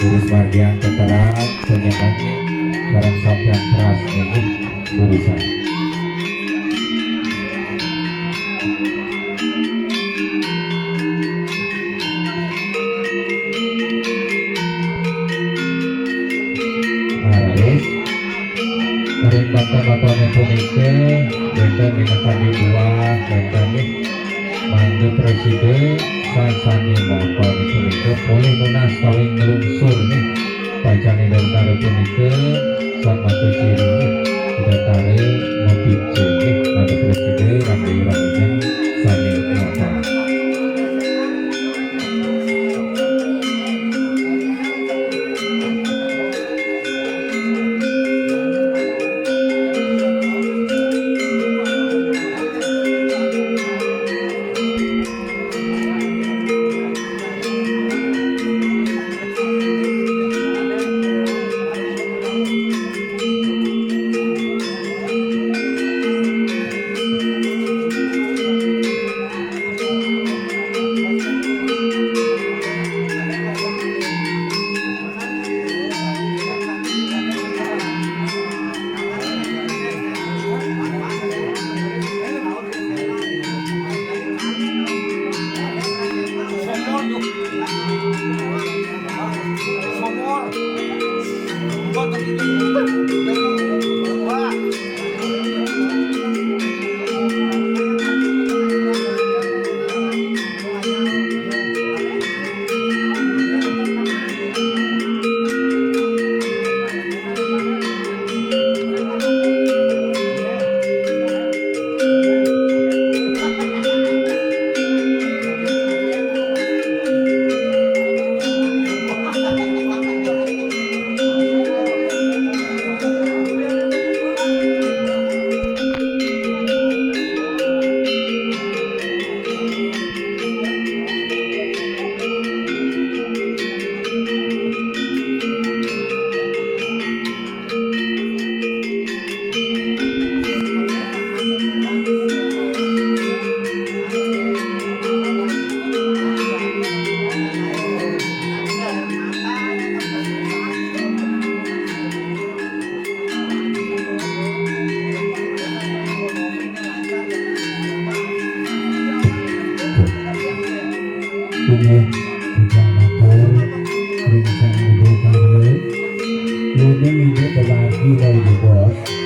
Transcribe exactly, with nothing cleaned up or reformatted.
Terus margian keterangan penyemangat barang sampean teras nih urusan. Nah, wis. Ring bakta-baktane punika, wenten minangka buah, wenten nih mangga prasida sasane montor punika polih nunas kawing nglungsur nih. Pacane dentara punika, sang mata ciri nih, dentara mapicin nih, mangga prasida rahayu-rahayuning sane montor. Inggih, ingkang matur ring Sang Hyang Widhi Wasa. Nunas indik pemargi wau jebos.